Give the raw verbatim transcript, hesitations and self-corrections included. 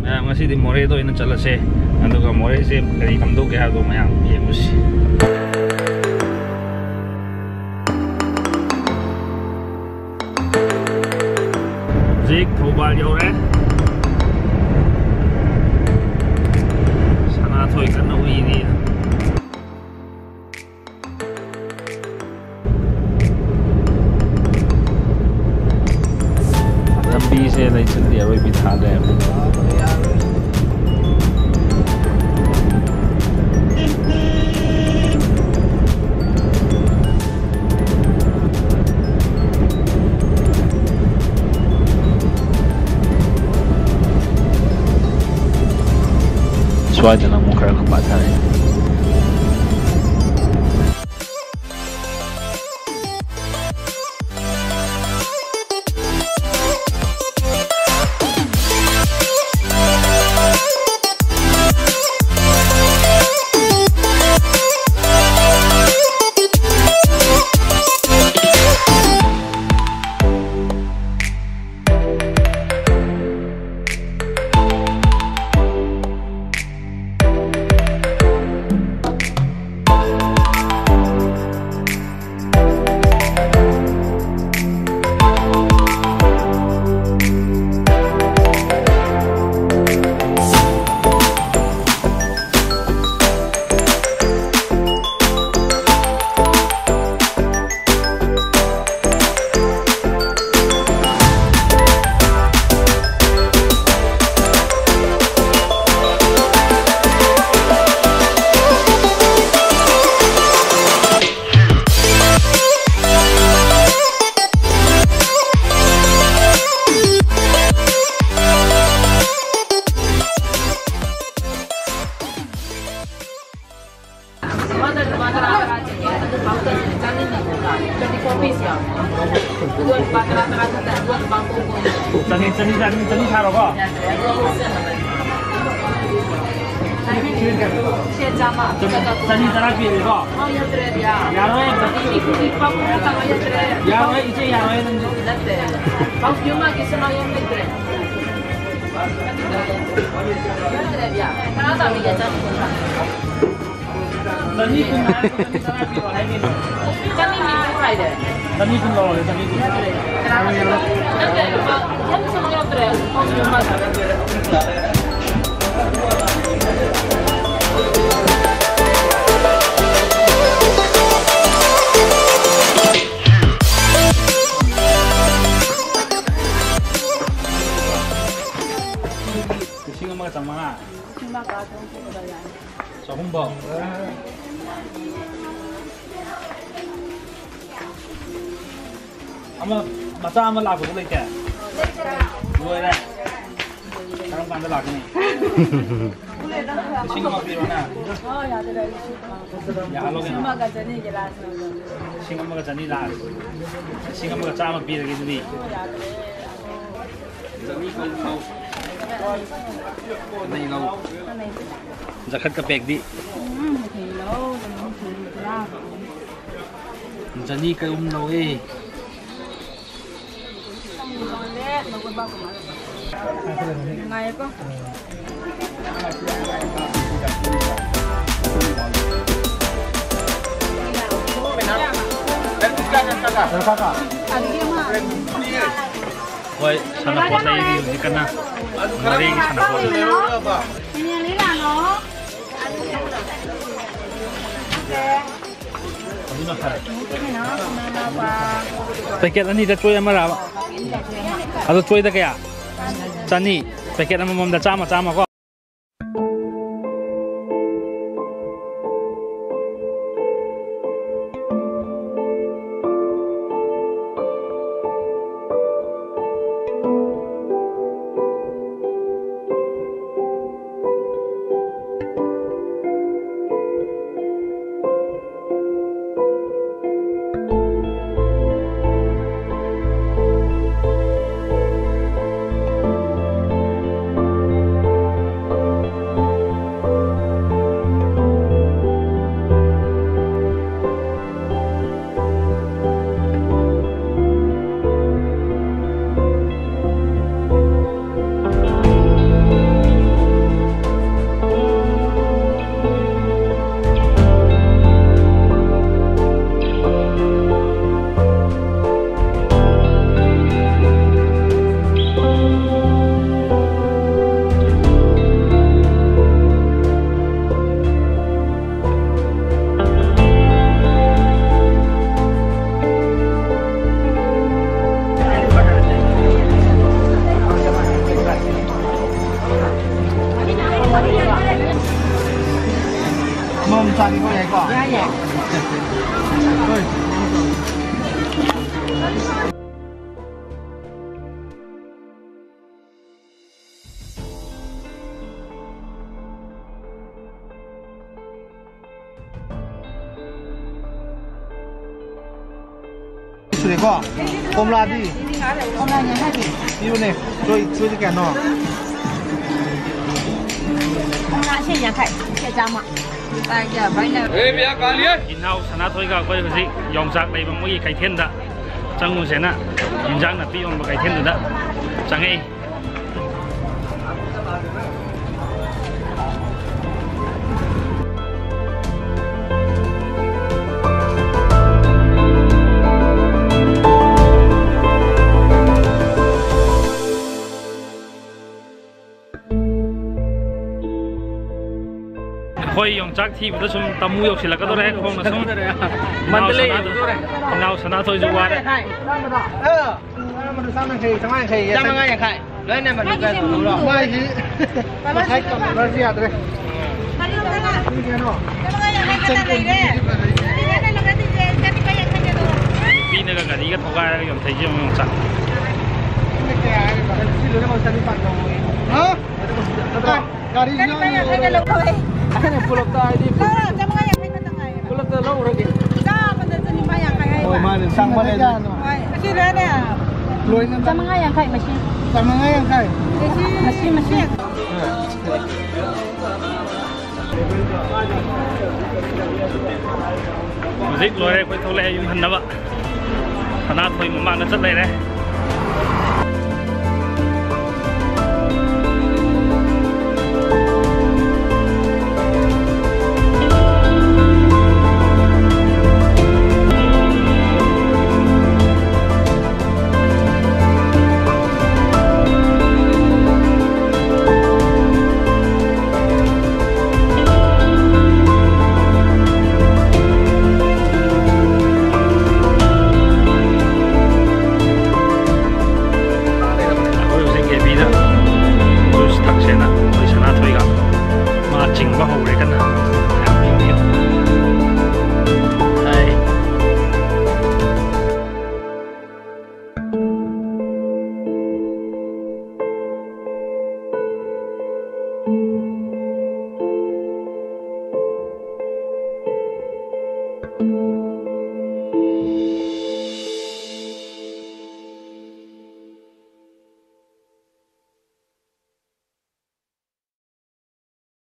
ꯃꯌꯥꯝ, ꯉꯁꯤꯗꯤ ꯃꯣꯔꯦꯗ ꯑꯣꯏꯅ ꯆꯠꯂꯁꯦ, ꯑꯗꯨꯒ ꯃꯣꯔꯦꯁꯦ ꯀꯔꯤ ꯀꯝꯗꯧꯒꯦ ꯍꯥꯏꯕꯗꯣ ꯃꯌꯥꯝ ꯌꯦꯡꯉꯨꯁꯤ꯫ ꯍꯧꯖꯤꯛ ꯊꯧꯕꯥꯜ ꯌꯧꯔꯦ꯫ ꯁꯅꯥꯊꯣꯏ ꯀꯟꯅ ꯎꯏꯔꯤ꯫ ꯂꯝꯕꯤꯁꯦ ꯂꯩꯆꯤꯜꯗꯤ ꯑꯔꯣꯏꯕꯤ ꯊꯥ ꯂꯩꯔꯝꯃꯦ꯫ ꯁ꯭ꯋꯥꯏꯗꯅ ꯑꯃꯨꯛ ꯈꯔ ꯈꯪꯄꯥ ꯊꯥꯔꯛꯑꯦ꯫ ꯆꯅꯤ, ꯆꯅꯤ, ꯆꯅꯤ, ꯆꯅꯤ ꯁꯥꯔꯣꯀꯣ꯫ ꯆꯅꯤ ꯇꯔꯥ ꯄꯤꯔꯦꯀꯣ꯫ ꯌꯥꯔꯣꯏ꯫ ꯌꯥꯔꯣꯏ, ꯏꯆꯦ, ꯌꯥꯔꯣꯏ ꯅꯪꯁꯨ꯫ ꯆꯅꯤ ꯀꯨꯟ ꯍꯥꯏꯔꯒ ꯆꯅꯤ ꯇꯔꯥ ꯄꯤꯔꯣ ꯍꯥꯏꯒꯤꯕꯅꯦ꯫ ꯆꯅꯤ ꯅꯤꯐꯨ ꯍꯥꯏꯔꯦ꯫ ꯆꯅꯤ ꯀꯨꯟ ꯂꯧꯔꯒꯦ, ꯆꯅꯤ ꯀꯨꯟ꯫ ꯅꯠꯇꯦ, ꯂꯨꯄꯥ ꯌꯥꯡꯈꯩ ꯁꯨꯝ ꯌꯧꯗ꯭ꯔꯦ꯫ ꯂꯤꯁꯤꯡ ꯑꯃꯒ ꯆꯥꯝꯃꯉꯥ꯫ ꯆꯍꯨꯝꯐꯧ꯫ ꯑꯃ ꯃꯆꯥ ꯑꯃ ꯂꯥꯛꯄꯗꯣ ꯂꯩꯇꯦ? ꯂꯣꯏꯔꯦ꯫ ꯀꯔꯝ ꯀꯥꯟꯗ ꯂꯥꯛꯀꯅꯤ? ꯂꯤꯁꯤꯡ ꯑꯃ ꯄꯤꯔꯣꯅ꯫ ꯌꯥꯍꯜꯂꯣ ꯀꯩꯅꯣ꯫ ꯂꯤꯁꯤꯡ ꯑꯃꯒ ꯆꯅꯤ ꯂꯥꯁ꯫ ꯂꯤꯁꯤꯡ ꯑꯃꯒ ꯆꯥꯝꯃ ꯄꯤꯔꯒꯦ ꯑꯗꯨꯗꯤ꯫ ꯖꯈꯠꯀ ꯄꯦꯛꯗꯤ꯫ ꯆꯅꯤ ꯀꯨꯟ ꯂꯧꯋꯦ꯫ ꯅꯨꯡꯉꯥꯏꯌꯦꯀꯣ꯫ ꯑꯗꯨꯗꯤ ꯑꯃ ꯍꯣꯏ, ꯁꯥꯟꯅꯄꯣꯠ ꯂꯩꯔꯤ ꯍꯧꯖꯤꯛ ꯀꯟꯅ꯫ ꯃꯔꯤꯒꯤ ꯁꯥꯟꯅꯄꯣꯠ꯫ ꯀꯩꯅꯣ? ꯀꯩꯅꯣ? ꯑꯗꯨꯅ ꯐꯔꯦ꯫ ꯄꯦꯀꯦꯠ ꯑꯅꯤꯗ ꯆꯣꯏ ꯑꯃꯔꯕ? ꯑꯗꯣ ꯆꯣꯏꯗ ꯀꯌꯥ? ꯆꯅꯤ꯫ ꯄꯦꯀꯦꯠ ꯑꯃꯃꯝꯗ ꯆꯥꯝꯃ, ꯆꯥꯝꯃ ꯀꯣ꯫ ꯀꯣ꯫ ꯀꯣꯝꯂꯥꯗꯤ? ꯀꯣꯝꯂꯥ ꯌꯥꯡꯈꯩ ꯄꯤ꯫ ꯄꯤꯌꯨꯅꯦ꯫ ꯆꯣꯏ, ꯆꯣꯏꯗꯤ ꯀꯌꯥꯅꯣ? ꯀꯣꯝꯂꯥꯁꯦ ꯌꯥꯡꯈꯩ, ꯁꯦ ꯆꯥꯝꯃ꯫ ꯏꯅꯥꯎ ꯁꯅꯥꯊꯣꯏꯒ ꯑꯩꯈꯣꯏ ꯍꯧꯖꯤꯛ ꯌꯣꯡꯆꯥꯛ ꯂꯩꯕ ꯃꯣꯏꯒꯤ ꯀꯩꯊꯦꯜꯗ ꯆꯪꯉꯨꯁꯦꯅ, ꯏꯟꯖꯥꯡ ꯅꯥꯄꯤ ꯌꯣꯟꯕ ꯀꯩꯊꯦꯜꯗꯨꯗ ꯆꯪꯉꯛꯏ꯫ ꯑꯩꯈꯣꯏ ꯌꯣꯡꯆꯥꯛ ꯊꯤꯕꯗ ꯁꯨꯝ ꯇꯃꯨ ꯌꯧꯁꯤꯜꯂꯛꯀꯗꯧꯔꯦ, ꯈꯣꯡꯅ ꯁꯨꯝ꯫ ꯃꯟꯗꯂꯦ ꯏꯅꯥꯎ ꯁꯅꯥ-, ꯌꯧꯗꯣꯔꯦ꯫ ꯏꯅꯥꯎ ꯁꯅꯥꯊꯣꯏꯁꯨ ꯋꯥꯔꯦ꯫ ꯆꯥꯝꯃꯉꯥ ꯌꯥꯡꯈꯩ, ꯆꯥꯝꯃꯉꯥ ꯌꯥꯡꯈꯩ꯫ ꯂꯣꯏꯅꯃꯛ ꯂꯨꯄꯥ ꯀꯨꯟ ꯄꯤꯔꯣ꯫ ꯃꯥꯏꯁꯤ ꯉꯁꯥꯏ ꯀꯝꯄ꯭ꯌꯨꯇꯔꯁꯤ ꯌꯥꯗ꯭ꯔꯦ꯫ ꯀꯩꯅꯣ? ꯅꯨꯄꯤꯅꯒ ꯒꯥꯔꯤꯒ ꯊꯧꯒꯥꯏꯔꯒ ꯌꯣꯟꯊꯩꯁꯦ ꯌꯦꯡꯉꯨ ꯌꯣꯡꯆꯥꯛ꯫ ꯁꯤ ꯂꯣꯏꯅꯃꯛ ꯆꯅꯤꯄꯥꯟ ꯂꯧꯔꯣ꯫ ꯍꯥ? ꯒꯥꯔꯤ ꯆꯅꯤꯄꯥꯟ ꯌꯥꯡꯈꯩꯗ ꯂꯧꯊꯣꯛꯑꯦ꯫ ꯑꯩꯅ ꯄꯨꯂꯞꯇ ꯍꯥꯏꯗꯤ ꯂꯧꯔꯣ, ꯆꯥꯝꯃꯉꯥ ꯌꯥꯡꯈꯩ ꯈꯛꯇ ꯉꯥꯏꯔꯦ꯫ ꯄꯨꯂꯞꯇ ꯂꯧꯔꯒꯦ꯫ ꯆꯥꯝꯃꯗ ꯆꯅꯤꯄꯥꯟ ꯌꯥꯡꯈꯩ ꯍꯥꯏꯕ꯫ ꯍꯣꯏ, ꯃꯥꯅꯦ, ꯆꯥꯝꯃꯅꯦ꯫ ꯍꯣꯏ, ꯑꯁꯤꯗꯅꯦ꯫ ꯂꯣꯏꯅ ꯆꯥꯝꯃꯉꯥ ꯌꯥꯡꯈꯩ ꯃꯁꯤ꯫ ꯆꯥꯝꯃꯉꯥ ꯌꯥꯡꯈꯩ꯫ ꯃꯁꯤ, ꯃꯁꯤ꯫ ꯍꯧꯖꯤꯛ ꯂꯣꯏꯔꯦ, ꯑꯩꯈꯣꯏ ꯊꯣꯛꯂꯛꯑꯦ ꯌꯨꯝ ꯍꯟꯅꯕ꯫ ꯁꯅꯥꯊꯣꯏ ꯃꯃꯥꯡꯗ ꯆꯠ ꯂꯩꯔꯦ꯫ ꯑꯩꯈꯣꯏ ꯍꯧꯖꯤꯛ ꯀꯦꯕꯤꯗ ꯖꯨꯁ ꯊꯛꯁꯦꯅ ꯑꯩꯈꯣꯏ ꯁꯅꯥꯊꯣꯏꯒ ꯃꯥ ꯆꯤꯡꯕ ꯍꯧꯔꯦ ꯀꯟꯅ꯫